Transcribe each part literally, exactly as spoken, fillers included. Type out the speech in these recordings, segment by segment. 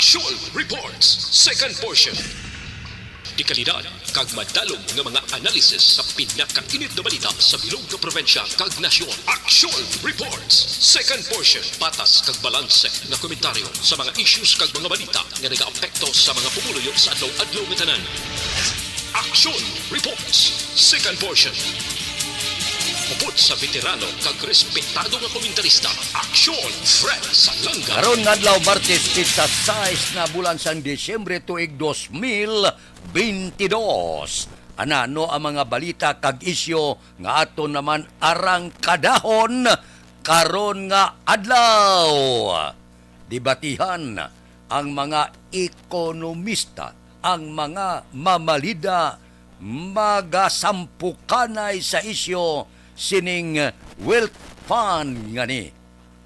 Aksyon Reports, second portion. Dekalidad kag madalom nga mga analysis sa pinakainit nga balita sa bilog nga probinsya kag nasyon. Aksyon Reports, second portion. Patas kag balanse nga komentaryo sa mga issues kag mga balita nga nagaapekto sa mga pumuluyo sa adlaw-adlaw nga tanan. Aksyon Reports, second portion. Upod sa veterano kag respetado nga komentarista, Aksyon Fred Salanga. Karon nga adlaw, Martes, petsa sais na bulan sang Disyembre, tuig dos mil bentidós. Anano ang mga balita kag isyu nga aton naman arangkadahon karon nga adlaw? Debatihan ang mga ekonomista, ang mga mamalida, magasampukanay sa isyu sining wealth fund nga ni.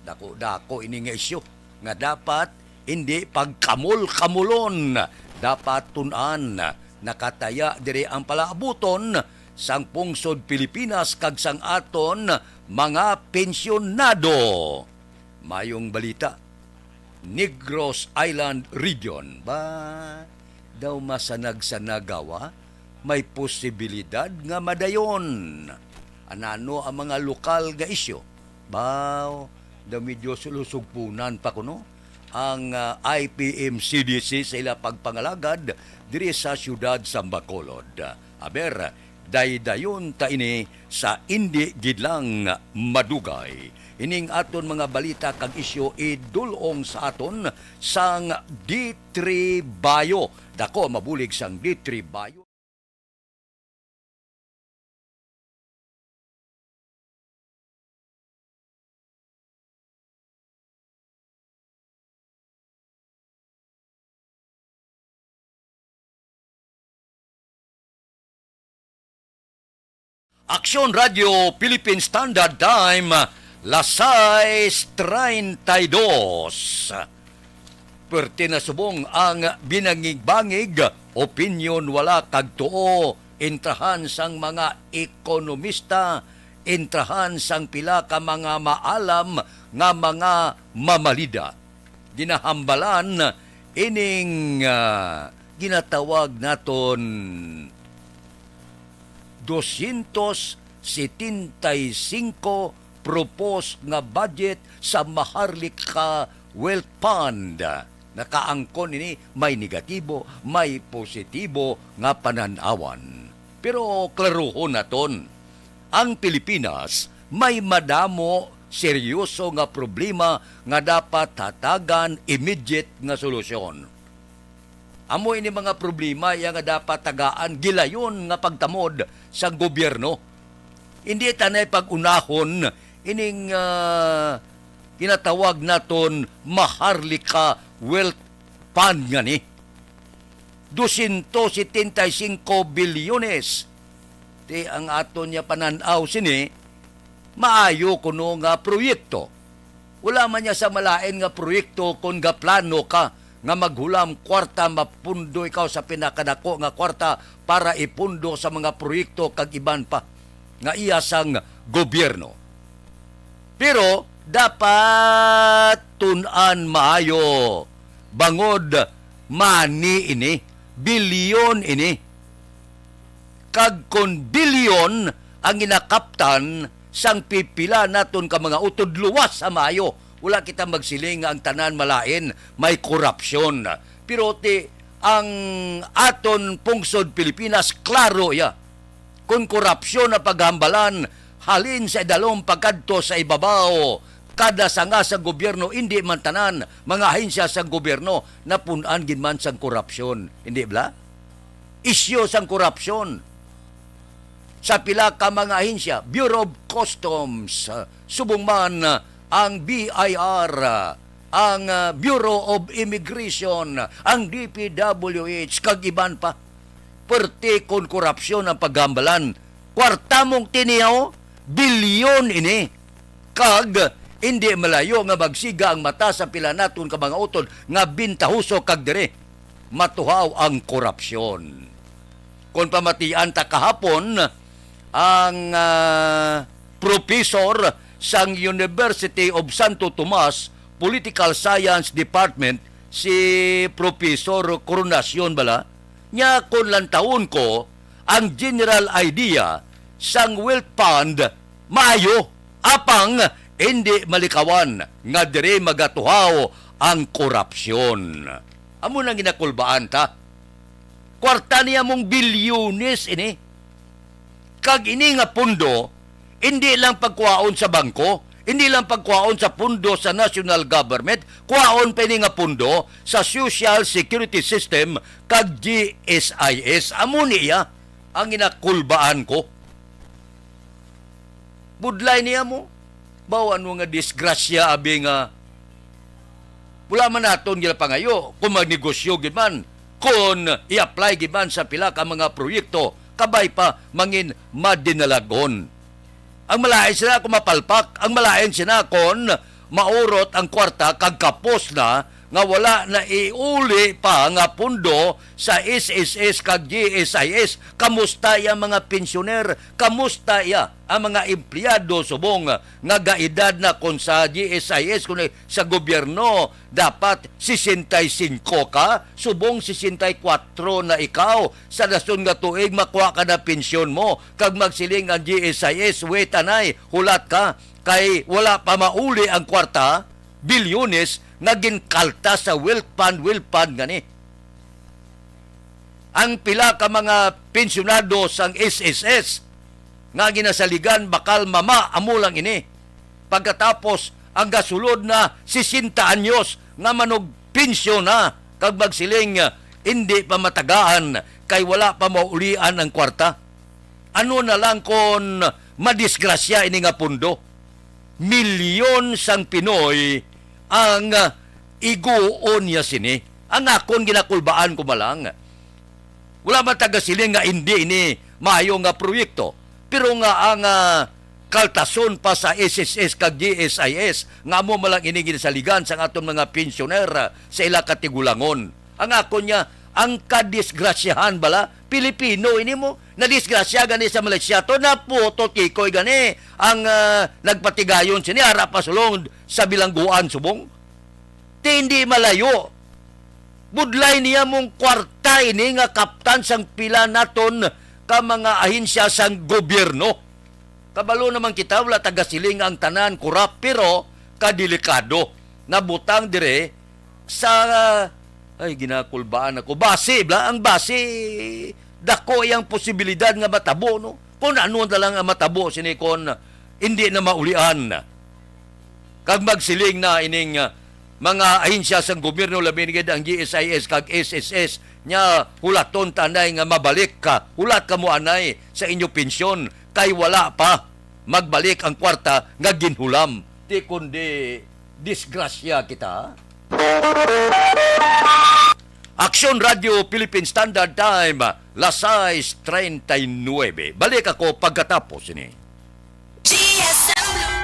Dako-dako ini nga isyu nga dapat hindi pagkamol-kamulon, dapat tun-an. Nakataya diri ang palaabuton sang pungsod Pilipinas kag sang aton mga pensyonado. Mayong balita, Negros Island Region. Ba, daw masanag-sanagawa, may posibilidad nga madayon. Anano ang mga lokal nga isyu? Baw, daw medyo sulusugpunan pa kuno ang, ah, I P M C D C sa ila pagpangalagad diri sa siyudad sa Bacolod. Aber, daydayon ta ini sa indi gid lang madugay. Ining aton mga balita kag isyu idul-ong sa aton sang D three Bio. Dako mabulig sang D three Bio. Aksyon Radio Philippine Standard Time, las sais treinta y dos. Pwerte na subong ang binangig-bangig, opinyon wala kag tuo, intrahan sang mga ekonomista, intrahan sang pila ka mga maalam nga mga mamalida. Ginahambalan ining, ah, ginatawag naton doscientos setenta y cinco proposed nga budget sa Maharlika Wealth Fund. Nakaangkon ini, may negatibo, may positibo nga panan-awan. Pero klaruhon naton, ang Pilipinas may madamo seryoso nga problema nga dapat hatagan immediate nga solusyon. Amo ini mga problema iya nga dapat tagaan gilayon nga pagtamod sa gobyerno. Hindi tanay pag-unahon ining, ah, ginatawag naton Maharlika Wealth Fund nga ni. Doscientos setenta y cinco bilyones. Ti ang aton niya panan-aw sini, maayo kuno nga proyekto. Wala man niya sa malain nga proyekto kon gaplano ka nga maghulam kwarta, mapundo ikaw sa pinakadako nga kwarta para ipundo sa mga proyekto kag iban pa nga iya sang gobyerno. Pero dapat tun-an maayo, bangod mani ini, bilyon ini. Kag kon bilyon ang ginakaptan sang pipila naton ka mga utod, luwas sa maayo. Wala kita magsiling nga ang tanan malain, may korupsyon. Pero ti, ang aton pungsod Pilipinas, klaro ya. Kon korupsyon ang paghambalan, halin sa idalom pagkadto sa ibabaw, kada sanga sa gobyerno, indi man tanan, mga ahensya sa gobyerno, napun-an gid man sang korupsyon. Indi bala? Isyu sang korupsyon sa pila ka mga ahensya, Bureau of Customs, ah, subong man, ah, ang B I R, ah, ang, ah, Bureau of Immigration, ang D P W H, kag iban pa. Perti kon korupsyon ang paghambalan. Kwarta mong tiniyaw, bilyon ini. Kag indi malayo nga magsiga ang mata sa pila naton ka mga utod nga bintahoso kag diri matuhaw ang korupsyon. Kon pamatian ta kahapon, ang, ah, professor sang University of Santo Tomas Political Science Department, si Professor Coronacion bala, nya kon lantawon ko ang general idea sang wealth fund, maayo, apang hindi malikawan nga diri magatuhaw ang korupsyon. Amo nang ginakulbaan ta. Kwarta niya mong bilyones ini. Kag ini nga pundo, hindi lang pagkuhaon sa bangko, hindi lang pagkuhaon sa pundo sa national government, kuhaon pa ini nga pundo sa Social Security System kag G S I S. Amo niya ang ginakulbaan ko. Budlay niya mo. Baw ano nga disgrasya, abi, nga wala man naton ginapangayo kung magnegosyo gid man, kung i-apply gid man sa pila ka mga proyekto, kabay pa mangin madinalagon. Ang malain sila kung mapalpak, ang malain sila kung maurot ang kwarta kag kapos na nga wala na iuli pa nga pundo sa S S S kag G S I S. Kamusta ya mga pensioner? Kamusta ya ang mga empleyado subong nga gaedad na? Kon sa G S I S, kun sa gobyerno, dapat sesenta y cinco ka, subong sesenta y cuatro na ikaw. Sa dason nga tuig, makuha ka na pensyon mo, kag magsiling ang G S I S, "Wait, anay, hulat ka, kay wala pa mauli ang kwarta, bilyones nga ginkalta sa wealth fund, wealth fund gani." Ang pila ka mga pensyonado sang S S S nga ginasaligan, bakal mama, amo lang ini. Pagkatapos, ang gasulod na sesenta anyos nga manugpensyon na, kag magsiling, "Indi pa matagaan kay wala pa maulian ang kwarta." Ano na lang kon madisgrasya ini nga pundo? Milyon sang Pinoy ang, ah, iguon niya sini. Ang akon ginakulbaan ko malang, wala man tagasiling nga indi ini maayo nga proyekto, pero nga ang, ah, kaltason pa sa S S S kag G S I S, nga amo man lang ini ginasaligan sang aton mga pensioner, ah, sa ila katigulangon. Ang akon niya, ang kadisgrasyahan bala, Pilipino ini mo, nadisgrasya gani sa Malaysia to, naputo tikoy gani ang, ah, nagpatigayon sini, ara pa sulong sa bilangguan subong. Ti hindi malayo. Budlay niya mong kwarta ini nga kaptan sang pila naton ka mga ahensya sang gobyerno. Kabalo naman kita, wala tagasiling ang tanan kurap, pero kadelikado. Nabutang dire sa, ay, ginakulbaan ako. Basi, bla, ang basi, dako iyang posibilidad nga matabo, no? Kung ano na lang ang matabo, sini kon hindi na maulian. Kag magsiling na ining, ah, mga ahensya sang gobyerno, labi na gid ang G S I S kag S S S, nya hulaton ta anay nga mabalik ka, hulat kamo anay sa inyo pensyon, kay wala pa magbalik ang kwarta nga ginhulam. Di kundi disgrasya kita. Aksyon Radio Philippine Standard Time, las sais treinta y nueve. Balik ako pagkatapos ini.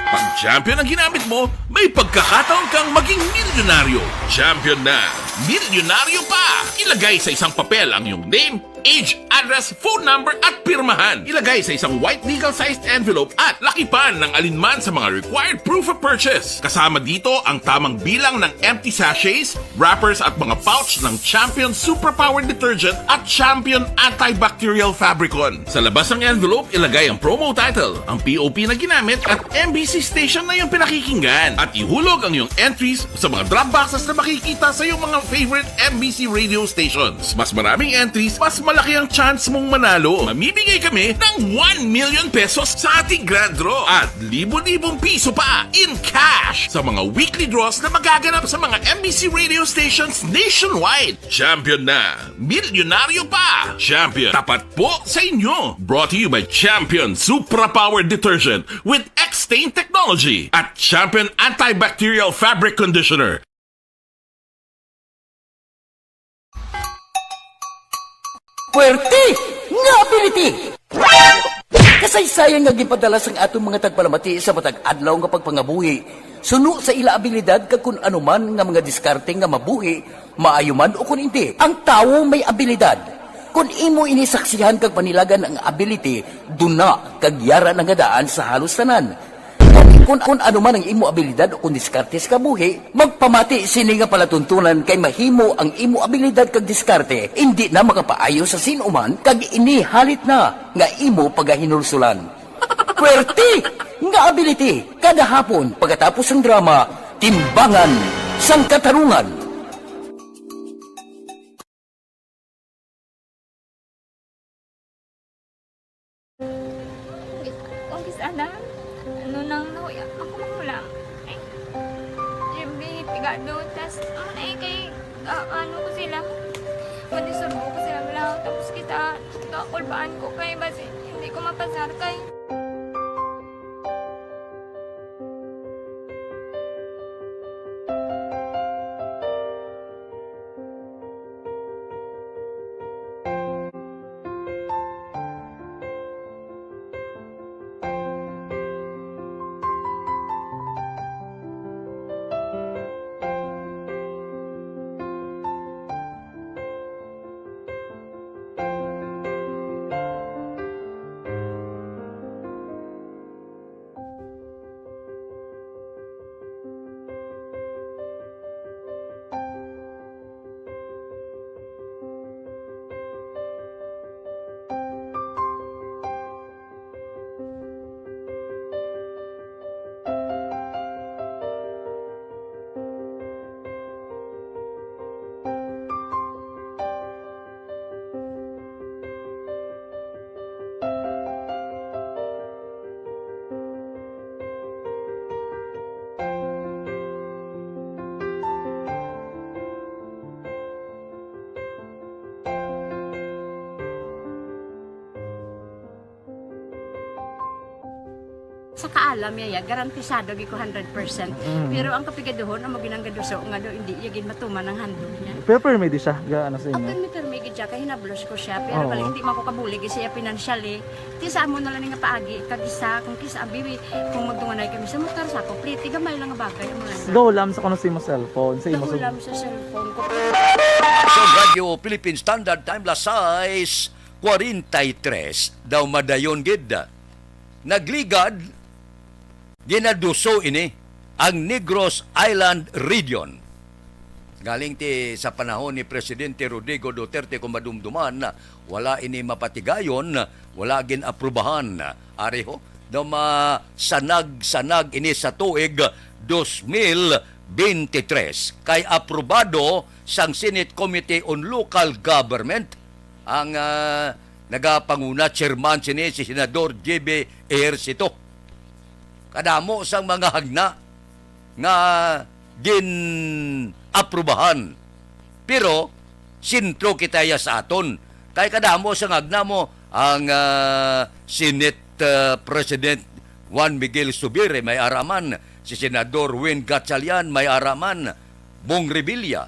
Pag champion ang ginamit mo, may pagkakataon kang maging milyonaryo. Champion na, milyonaryo pa! Ilagay sa isang papel ang iyong name, age, address, phone number, at pirmahan. Ilagay sa isang white legal-sized envelope at lakipan ng alinman sa mga required proof of purchase. Kasama dito ang tamang bilang ng empty sachets, wrappers, at mga pouch ng Champion Superpower Detergent at Champion Antibacterial Fabricon. Sa labas ng envelope, ilagay ang promo title, ang P O P na ginamit, at M B C station na iyong pinakikinggan. At ihulog ang iyong entries sa mga drop boxes na makikita sa iyong mga favorite M B C radio stations. Mas maraming entries, mas malaki ang chance mong manalo. Mamimigay kami ng one million pesos sa ating grand draw at libo-libong piso pa in cash sa mga weekly draws na magaganap sa mga M B C radio stations nationwide. Champion na! Milyonaryo pa! Champion, tapat po sa inyo! Brought to you by Champion Supra Power Detergent with X-Stain Technology at Champion Antibacterial Fabric Conditioner. Puwerte nga ability! Kasaysayan nga ginpadala sang aton mga tagpalamati sa matag adlaw nga pagpangabuhi, suno sa ila abilidad kag kun ano man nga mga diskarte nga mabuhi, maayo man o kun indi. Ang tawo may abilidad. Kun imo ini saksihan kag panilagan ang ability, duna kag yara na nga daan sa halos tanan. Kani Kung, kung ano man ang imo abilidad o kung diskarte sa kabuhi, magpamati sini nga palatuntunan, kay mahimo ang imo abilidad kag diskarte indi na makapaayo sa sin-o man, kag ini halit na nga imo pagahinulsulan. Puwerte nga ability, kada hapon pagkatapos sang drama, Timbangan sang Katarungan. Kung kis-, kung kis-, ana, ano nang nahuya, ako mahulang. Ay, yung pigado, tas, ano na eh, kay, ah, ano ko sila, madisurbo ko sila, wala, tapos kita, kakulbaan ko kay, basi, hindi ko mapasar kay. Sa kaalam niya, garantisado gid ko hundred percent. Mm. Pero ang kapigaduhon, amo gid ang gaduso nga daw hindi iya gid matuman ang handog niya. Pero permi di siya, ga-, ano sa inyo? Ang permi-permi gid siya, kay hinablos ko siya, pero Oo. bali, hindi man ko kabulig siya financially. Ti sa amo na lang nga paagi, kag isa, kung kisa, abi, kung magdunganay kami sa motor, sa ako, pliti, gamay lang nga bagay, amo lang. Gahulam sa kuno sa imo cellphone, sa imo sug- Gahulam sa cellphone ko. Sa Radyo Philippine Standard Time, las sais cuarenta y tres daw madayon gid. Nagligad, ginaduso ini ang Negros Island Region. Galing ti sa panahon ni Presidente Rodrigo Duterte, kung madumduman, wala ini mapatigayon, wala gin-aprubahan. Ari ho, daw masanag-sanag ini sa tuig dos mil bente tres, kay aprobado sang Senate Committee on Local Government ang, ah, nagapanguna, chairman sini, si Senador J B Ejercito. Kadamo sang mga hagna nga gin-aprubahan. Pero sentro kita ya sa aton. Kay kadamo sang hagna mo, ang, ah, Senate, ah, President Juan Miguel Zubiri may ara man, si Senador Win Gatchalian may ara man, Bong Revilla,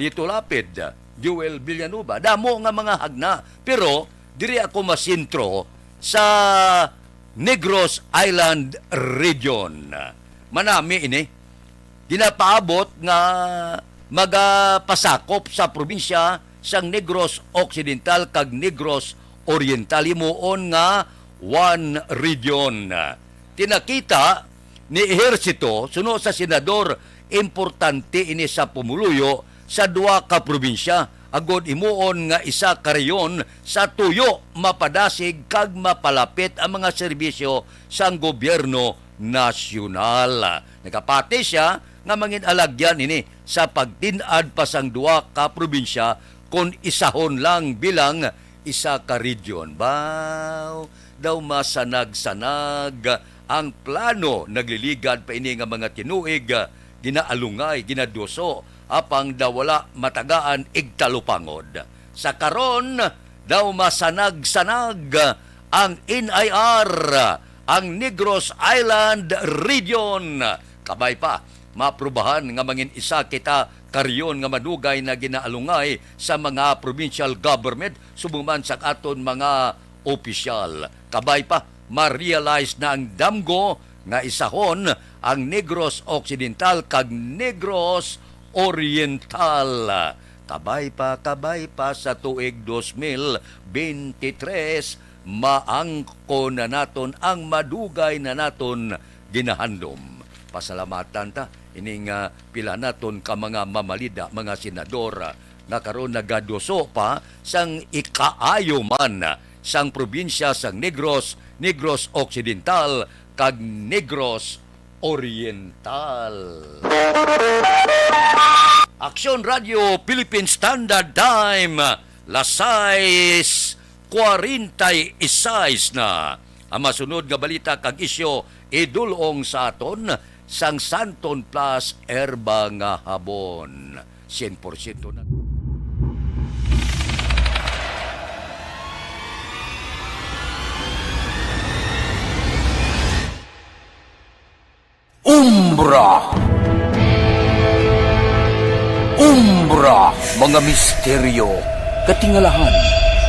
Lito Lapid, Joel Villanueva. Damo nga mga hagna, pero diri ako masentro sa Negros Island Region. Manami ini. Ginapaabot nga magapasakop sa probinsya sang Negros Occidental kag Negros Oriental, himuon nga one region. Tinakita ni Ejercito, suno sa senador, importante ini sa pumuluyo sa duha ka probinsya, agod himuon nga isa ka rehiyon sa tuyo mapadasig kag mapalapit ang mga serbisyo sang gobyerno nasyonal. Nagapati sia nga mangin-alagyan ini sa pagtin-ad pa sang duha ka probinsya kon isahon lang bilang isa ka region. Baw, daw masanag-sanag ang plano, nagliligad pa ini nga mga tinuig, ginaalungay, ginaduso, apang daw wala matagaan igtalupangod. Sa karon, daw masanag-sanag ang N I R, ang Negros Island Region. Kabay pa, maaprubahan nga mangin isa kita ka rehiyon nga madugay na ginaalungay sa mga provincial government, subong man sa aton mga opisyal. Kabay pa, ma-realize na ang damgo nga isahon ang Negros Occidental kag Negros Oriental. Kabay pa, kabay pa, sa tuig dos mil bente tres, maangkon na naton ang madugay na naton ginahandom. Pasalamatan ta ining, ah, pila naton ka mga mamalida, mga senador, ah, nga karon nagaduso pa sang ikaayo man sang probinsya sang Negros, Negros Occidental, kag Negros Oriental. Aksyon Radio Philippine Standard Time, las sais cuarenta y seis na. Ang masunod nga balita kag isyu, idul-ong sa aton sang Santon Plus Herba nga Habon. Sien por siento na. Umbra. Umbra, mga misteryo, katingalahan,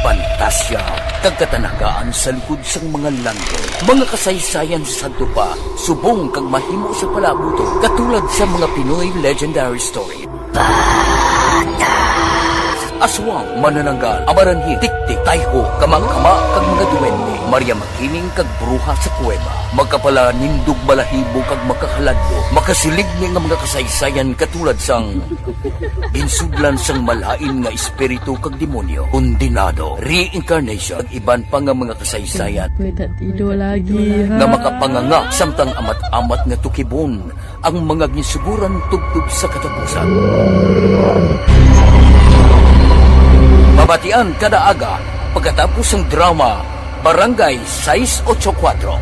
pantasya, kag katanagaan sa likod sang mga langit. Mga kasaysayan sa sadto pa, subong kag mahimo sa palaabuton, katulad sa mga Pinoy legendary story. Aswang, manananggal, amaranhit, tiktik, tayho, kamakama, kag mga duwende. Maria Makiling kag bruha sa kuweba. Makapalanindog balahibo kag makahaladlo. Makasiligni nga mga kasaysayan katulad sang ginsudlan sang malain nga espiritu kag demonyo, kondenado, reincarnation, kag iban pa nga mga kasaysayan Pwede tido lagi, ha? nga makapanganga samtang amat-amat nga tukibon ang mga ginsuguran tubtob sa katapusan. Mabatian kada aga pagkatapos sang drama Barangay sais ocho kuwatro.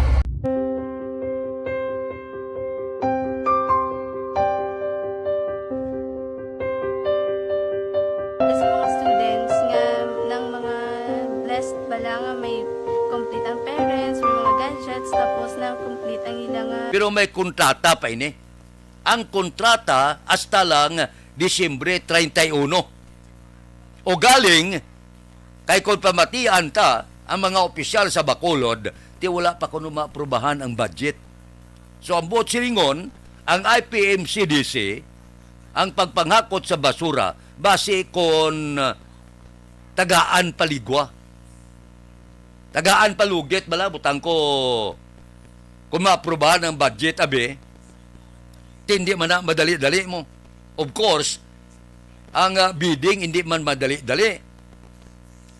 Kasi mga students nga, nang mga blessed bala nga may complete ang parents, may mga gadgets, tapos nang complete ang ila nga Pero may kontrata pa ini. Ang kontrata hasta lang Disyembre treinta y uno. O galing, kay kon pamatian ta ang mga opisyal sa Bacolod, ti wala pa kuno maaprubahan ang budget. So, ang buot silingon, ang I P M C D C, ang pagpanghakot sa basura, basi kon, ah, tagaan paligwa. Tagaan palugit bala, butang ko, kung maaprubahan ang budget, abi, ti hindi man na madali-dali mo. Of course, ang, ah, bidding hindi man madali-dali.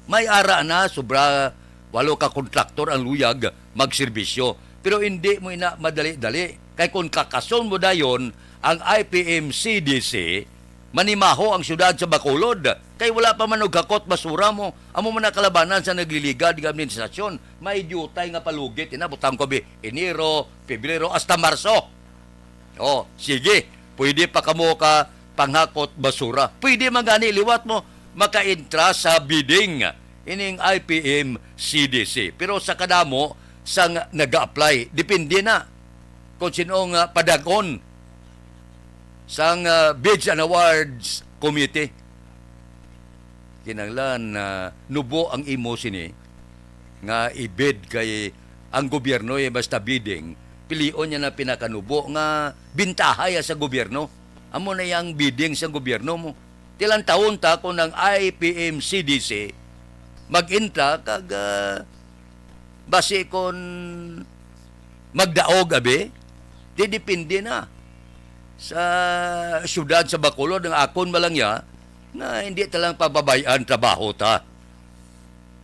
May ara na, sobra walo ka kontraktor ang luyag magserbisyo. Pero hindi mo ina madali-dali. Kay kung kakason mo dayon ang I P M C D C, manimaho ang siyudad sa Bacolod. Kay wala pa man og hakot basura mo. Amo man ang kalabanan sa nagliligad nga administrasyon. May diutay nga palugit, ina, butang ko bi, Enero, Pebrero, hasta Marso. Oh, sige. Pwede pa kamo ka panghakot basura. Pwede man gani liwat mo makaintra sa bidding ining I P M C D C. Pero sa kadamo sang nag-a-apply, depende na kung sino nga padag-on sang, ah, Bids and Awards Committee. Kinahanglan na nubo ang imo sini nga i-bid kay ang gobyerno, eh, basta bidding, pilion niya na pinakanubo nga bintaha ya sa gobyerno. Amo na yang bidding sa gobyerno mo. Tilantawon ta kung ang I P M C D C mag-intra kag, ah, basi kon magdaog, abi, di depende na sa siyudad sa Bacolod. Ang akon man lang ya, nga hindi ta lang pababay-an trabaho ta.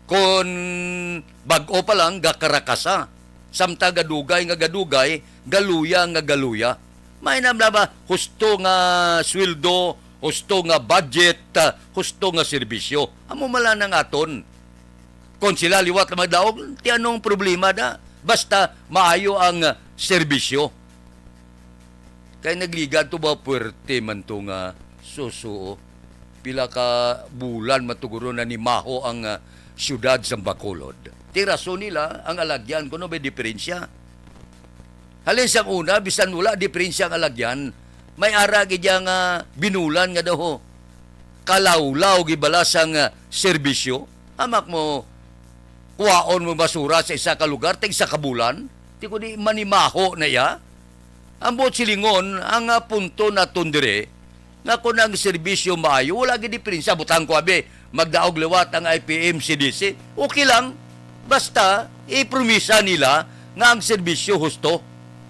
Kon bag-o pa lang, gakarakasa. Samtang gadugay nga gadugay, galuya nga galuya. May na ba husto nga sweldo, husto nga budget, ah, husto nga serbisyo? Amo man lang ang aton. Kon sila liwat na magdaog, ti anong problema na? Basta maayo ang, ah, serbisyo. Kay nagligad to ba, puwerte man to nga susuo. Pila ka bulan man to guro nanimaho ang, ah, siyudad sang Bacolod. Ti rason nila ang alagyan, kuno may diferensya. Halin sang una, bisan wala diferensya ang alagyan, may ara gid iya nga binulan nga daw kalawlaw gibala sang, ah, serbisyo. Hamak mo, kuhaon mo basura sa isa ka lugar, tag isa ka bulan, ti kundi manimaho na iya. Ang buot silingon, ang, ah, punto naton dire, nga kun ang serbisyo maayo, wala gid diferensya. Butang ko, abi, magdaog liwat ang I P M C D C, okay lang. Basta, ipromisa nila nga ang serbisyo husto.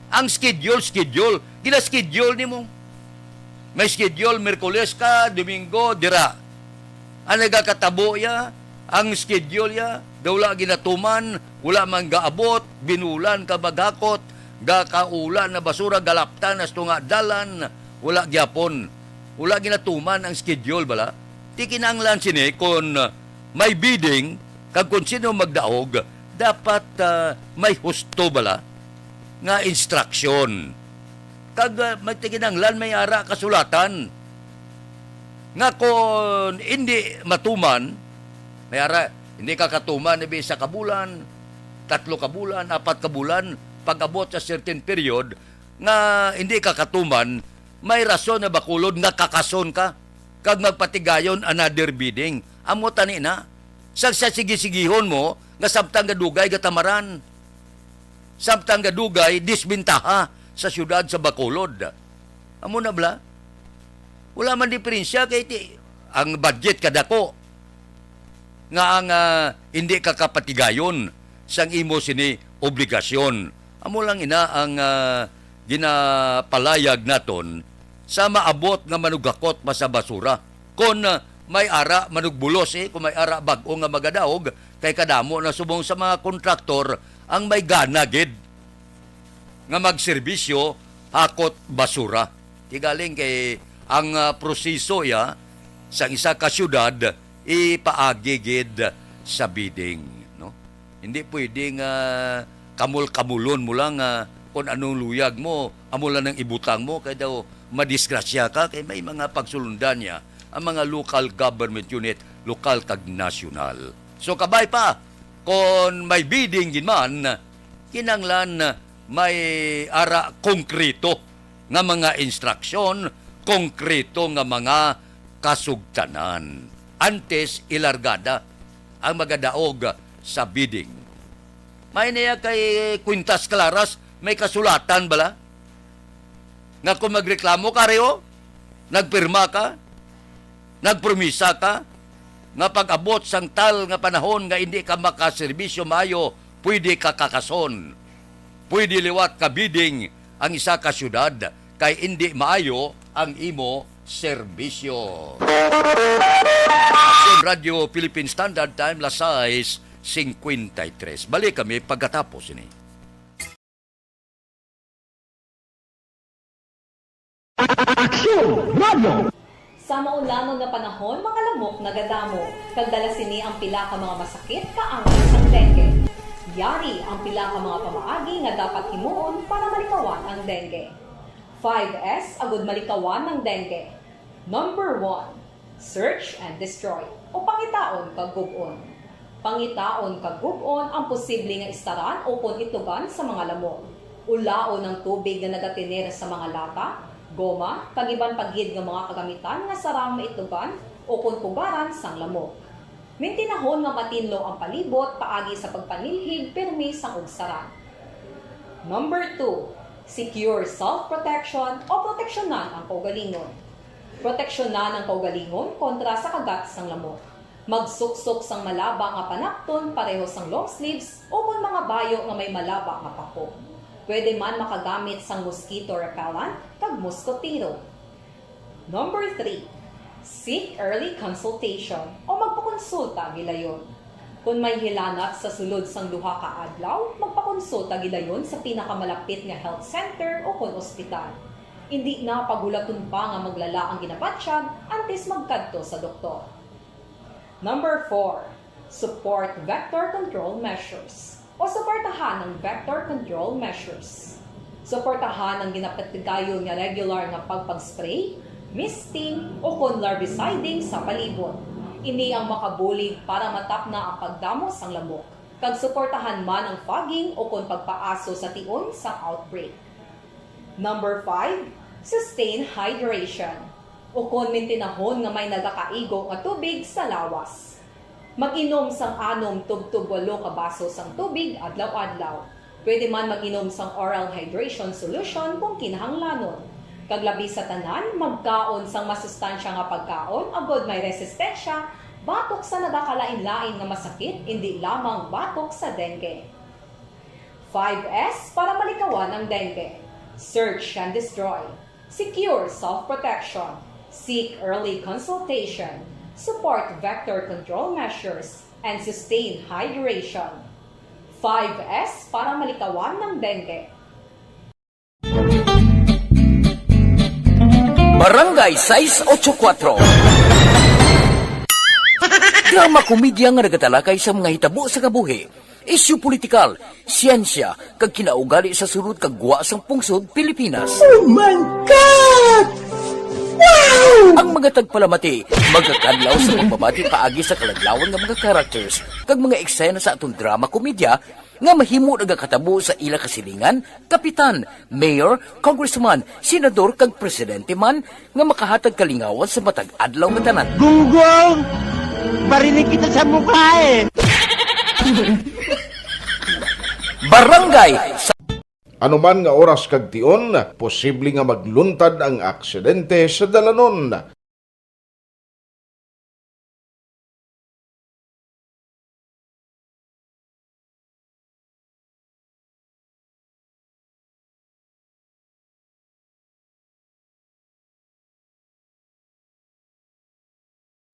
Ang schedule, schedule. Gina-schedule nimo. May schedule, Miyerkules ka, Domingo, dira. Ang nagakatabo ya, ang schedule ya, daw wala ginatuman, wala man gaabot, binulan ka maghakot, gakaula na basura, galaptan, asto nga dalan, wala gyapon. Wala ginatuman ang schedule, bala. Ti kinahanglan sini kon, uh, may bidding, kag kon sino magdaog, dapat, uh, may husto, bala, nga instruction. Kag, uh, may ti kinahanglan, may ara kasulatan. Nga kon hindi matuman, may ara, hindi ka katuman, maybe isa ka bulan, tatlo ka bulan, apat ka bulan, pag-abot sa certain period, nga hindi ka katuman, may rason na bakulod nga kakason ka, kag magpatigayon another bidding. Amo tani na. Sa, sa sige-sigihon mo, nga samtang gadugay gatamaran. Samtang gadugay, disbentaha sa siyudad sa Bacolod. Amo na bala? Wala man diferensya kay ti, ang budget kadako nga ang, ah, hindi ka kapatigayon sang imo sini obligasyon. Amo lang ina ang, ah, ginapalayag naton sa maabot nga manugakot pa sa basura. Kon, ah, may ara manugbulos, eh, kung may ara bag-o nga magadaog, kay kadamo na subong sa mga kontraktor ang may gana gid nga magserbisyo hakot basura. Ti galing kay ang, ah, proseso ya sa isa ka syudad ipaagi gid sa bidding, no? Hindi pwede nga kamul-kamulon mo lang nga kung anong luyag mo, amo lang ang ibutang mo, kay daw madisgrasya ka, kay may mga pagsulundan niya ang mga local government unit, lokal kag nasyonal. So, kabay pa, kon may bidding gid man, kinanglan may ara konkreto nga mga instruksyon, konkreto nga mga kasugtanan. Antes ilargada ang magadaog sa bidding. May niya kay kwintas klaras, may kasulatan bala? Nga kung magreklamo ka, Reo, nagpirma ka, nagpromisa ka, nga pag-abot sang tal nga panahon nga hindi ka makaserbisyo maayo, pwede ka kakason. Pwede liwat ka bidding ang isa ka syudad kay hindi maayo ang imo serbisyo. Aksyon Radio Philippine Standard Time, las sais cincuenta y tres. Balik kami pagkatapos ini. Aksyon Radio. Sa maulanon nga panahon, mga lamok nagadamo, kag dala sini ang pila ka mga masakit kaangay sang dengue. Yari ang pila ka mga pamaagi nga dapat himuon para malikawan ang dengue. Five S agud malikawan ang dengue. Number one, search and destroy, o pangitaon kag gub-on. Pangitaon kag gub-on ang posible nga istaran ukon itlogan sa mga lamok. Ulaon ang tubig nga nagatener sa mga lata, goma, kag iban pa gid nga mga kagamitan nga sarang maitlogan ukon pugaran sang lamok. Mintinahon nga matinlo ang palibot paagi sa pagpanilhig pirmi sang ugsaran. Number two, secure self-protection o proteksyonan ang kaugalingon. Proteksyonan ang kaugalingon kontra sa kagat sang lamok. Magsuksok sang malaba nga panapton pareho sang long sleeves ukon mga bayo nga may malaba nga pako. Pwede man makagamit sang mosquito repellent kag moskotero. Number three, seek early consultation o magpakonsulta gilayon. Kon may hilanat sa sulod sang duha ka adlaw, magpakonsulta gilayon sa pinakamalapit nga health center ukon ospital. Indi na paghulaton pa nga maglala ang ginabatyag antes magkadto sa doktor. Number four, support vector control measures o suportahan ang vector control measures. Suportahan ang ginapatigayon nga regular nga pagpag-spray, misting, ukon larviciding sa palibot. Ini ang makabulig para matapna ang pagdamo sang lamok, kag suportahan man ang fogging ukon pagpaaso sa tion sang outbreak. Number five, sustain hydration, ukon mintinahon nga may nagakaigo nga tubig sa lawas. Mag-inom sang anom tubtob walo ka baso sang tubig adlaw-adlaw. Pwede man mag-inom sang oral hydration solution kung kinahanglanon. Kag labi sa tanan, magkaon sang masustansya nga pagkaon agod may resistensya batok sa nagakalain-lain nga masakit, indi lamang batok sa dengue. Five S para malikawan ang dengue. Search and destroy. Secure self-protection. Seek early consultation. Support vector control measures and sustain hydration. Five S para malikawan ang dengue. Barangay sais ocho kuwatro. Drama komedya nga nagatalakay sa mga hitabo sa kabuhi, isyu politikal, siyensya, kag kinaugali sa sulod kag gwa sang pungsod Pilipinas. Oh my God! Wow! Ang mga tagpalamati magakadlaw sa pagbabati paagi sa kaladlawan nga mga characters kag mga eksena sa aton drama komedya nga mahimo nagakatabo sa ila kasilingan, kapitan, mayor, congressman, senador, kag presidente man nga makahatag kalingawan sa matag adlaw nga tanan. Gunggong! Barinig kita sa mukha eh! Barangay sa Anuman nga oras kag tion, posible nga magluntad ang aksidente sa dalanon.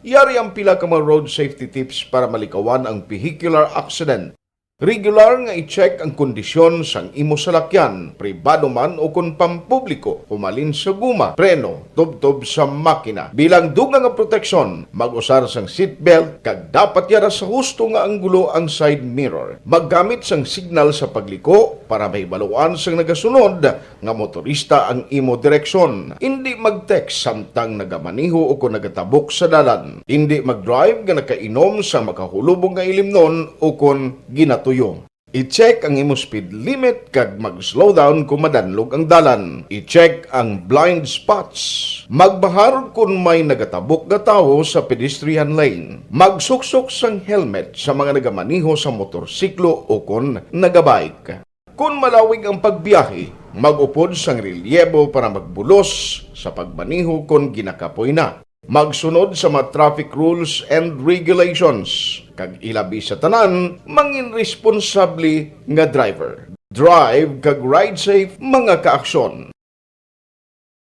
Yari ang pila ka mga road safety tips para malikawan ang vehicular accident. Regular nga i-check ang kondisyon sang imo salakyan, pribado man o kon pampubliko, humalin sa guma, preno, tubtob sa makina. Bilang dugang nga proteksyon, mag-usar sang seatbelt kag dapat yara sa husto nga anggulo ang side mirror. Maggamit sang signal sa pagliko para mahibaluan sang nagasunod nga motorista ang imo direksyon. Indi mag-text samtang nagamaneho o kon nagatabok sa dalan. Indi mag-drive nga nakainom sa makahulubong nga ilimnon o kon ginatuyo. I-check ang imo speed limit kag mag-slow down kon madanlog ang dalan. I-check ang blind spots. Magbahar kon may nagatabok nga tawo sa pedestrian lane. Magsuksok sang helmet sa mga nagamaneho sa motorsiklo o kon nagabike. Kon malawig ang pagbiyahe, mag-upod sang relyebo para magbulos sa pagmaneho kon ginakapoy na. Magsunod sa mga traffic rules and regulations, kag ilabi sa tanan, mangin responsable nga driver. Drive kag ride safe, mga kaaksyon.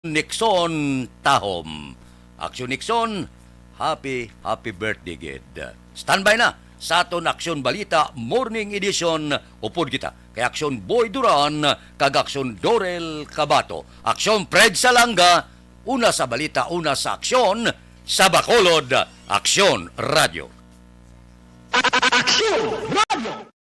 Nixon Tahom. Aksyon Nixon, happy, happy birthday, gid. Standby na sa aton Aksyon Balita Morning Edition. Upod kita kay Aksyon Boy Duran kag Aksyon Dorel Cabato. Aksyon Fred Salanga, una sa balita, una sa aksyon, sa Bacolod, Aksyon Radyo. Aksyon Radyo.